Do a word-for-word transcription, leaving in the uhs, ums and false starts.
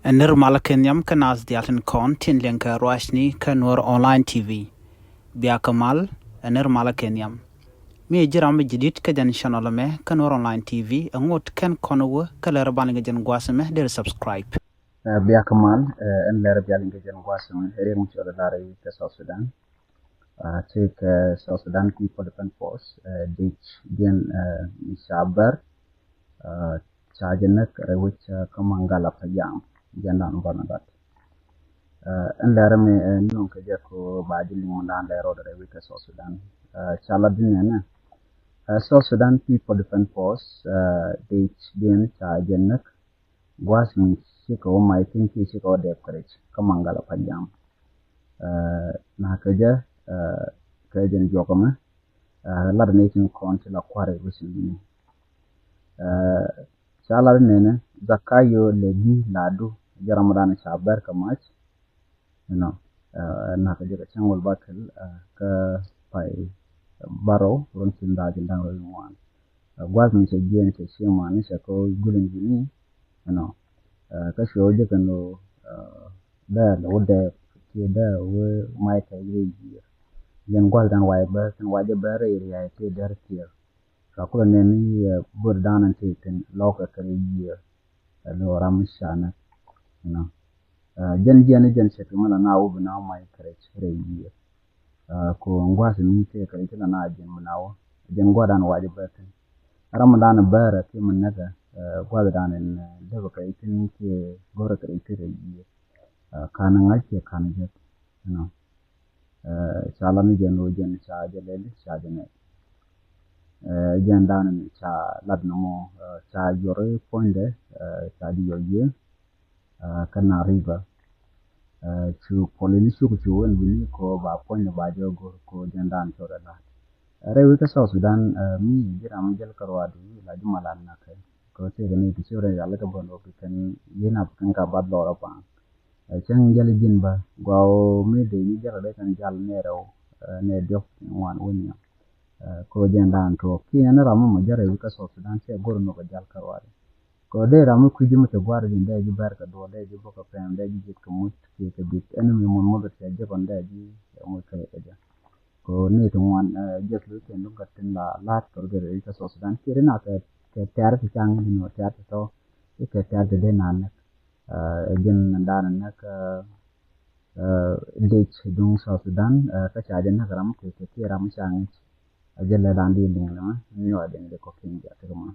Ɛ nir malä kɛ nhiam kä naath diaal tin kɔn tin liɛŋkɛ ruacni kä Nuɔr Online T V. Biakä mal, ɛ nir malä kɛ nhiam. Mi ji̱ ram mi ji̱ dit kä jɛn channel mɛ kä Nuɔr Online T V, ɛ ŋot kɛn kɔn wä kä lɛr bal ŋɛ jɛn gua̱a̱th mɛ der subscribe. Ɛ biakä mal, ɛ ɛn lɛr bal ŋɛ jɛn gua̱a̱th mɛ, ɛ riɛk mi cɔl ɛ lar i̱ kɛ South Sudan. Ɛ ti kɛ South Sudan People Defense Force, ɛ dec diɛn, ɛ mi ca bär, ɛ ca jɛ näk rɛy wec, ɛ kä Mangala Pajam, jɛn dan bär na dat. Ɛ ɛn lɛr mi, ɛ nuŋ kɛ jɛ ko ba ji̱ liŋ dan lɛr rɔɔd rɛy wec kɛ South Sudan. Ɛ ca la di nɛnɛ, ɛ South Sudan People Defense Force, ɛ dec diɛn ca jɛ näk gua̱a̱th mi cikɛ wä may tin ci cikɛ wä dɛɛp kɛ rɛc kä Mangala Pajam. Ɛ na kɛ jɛ, ɛ kɛ jɛn juɔkä mɛ, ɛ lat ni tin kɔn ti la kua̱r i̱ rusin ni. Ɛ ca lat nɛnɛ, Zakayo lɛ bi ladu, jɛ Ramadan ca bär kɛ mac. You know, ɛ na kɛ jɛ kɛ cäŋ wal bakɛl, ɛ kä pay bärɔw, run tin da̱a̱ jɛ da̱ŋ rɛw ŋuan. Ɛ gua̱a̱th mi cɛ jiɛn cɛ ciɛ mani cɛ kɛ wä gulin jini, you know, ɛ kä cɛ wä jɛ kɛ ni wä, ɛ dee lɛ wä dee kiɛ dee wä may kɛ rɛy jiɛ. Jɛn gua̱a̱th dan wacɛ bär, tin wacɛ bär rɛy riay kiɛ dee rɛ kiɛ. Ca kulɛ nɛn i̱, ɛ bör dan in ti tin lɔkɛ kɛ rɛy jiɛ. Ɛ lo ram mi ca näk, you know. Ɛ jɛn jiɛn i̱ jɛn cɛ ti mi la na wä bi na wä may kɛ rɛy jiɛ. Ɛ ko gua̱a̱th mi tëë kɛ rɛy ti la na jɛn bi na wä. Jɛn gua̱a̱th dan wacɛ bär tin. Ram mi dan bär ɛ ti mi näk ɛ, ɛ gua̱a̱th dan in, ɛ dee bä kɛ rɛy tin kiɛ go̱rɛ kɛ rɛy ti rɛy jiɛ. Ɛ ka̱n ŋa̱c kiɛ ka̱n jek, you know. Ɛ ca la ni jɛn wä jɛn ca jɛ lɛli ca jɛ nɛy. Ɛ jɛn dan in ca lat ni mɔ, ɛ ca jɔri puɔ̱nydɛ, ɛ ca di yɔc yiëë, ɛ kä na river. Ɛ cu puɔli ni cuk cu wän wini ko ba puɔ̱nydɛ ba jɛ go̱r ko jɛn dan cɔrɛ lat. Ɛ rɛy wec kä South Sudan, ɛ mi ji̱ ram mi jäl kä ruaadu la ji̱ malan nakɛ. Kɛ tëëkɛ ni ti ci rɛy yal kä bän wä kɛ kɛn yi̱n a kɛn ka bath lɔrä pa̱a̱n. Ɛ cäŋ jäl ji̱n bä guaw mi dee ni jäl dee kɛn jäl nɛ rɛw, ɛ nɛ diɔk ŋuan wä niɔ. Ɛ ko jɛn dan tuɔɔk kiɛ ni ram mi mɔ jäl rɛy wec kä South Sudan cɛ go̱r ni kɛ jäl kä ruaadu. Kɛ dee ram mi kui̱ ji̱ mi te gua̱r ji̱n dee ji̱ bɛr kɛ duɔl dee ji̱ bä kɛ pɛm dee ji̱ ji̱t kɛ muc kiɛ kɛ bit ɛn mi mun muth cɛ ji̱ kɔn dee ji̱ muc kɛ kɛ jɛ. Ko ni ti ŋuan, ɛ jek lu kɛn lu gat tin la la̱t kɛ rut rɛy kä South Sudan kiɛ ri na kɛ, kɛ tɛ̈r ti caŋ ni nɔ tɛ̈r ti tɔ, kɛ tɛ̈r ti dee na näk. Ɛ jɛn dan näk, ɛ dec duŋ South Sudan, ɛ kä ca jɛ näk ram kɛ kɛ kiɛ ram ca ŋic. Ɛ jɛ lɛ dan di liŋ ni mɛ ni wa diŋ di kɔ kiŋ ja ti kɛ mɔ.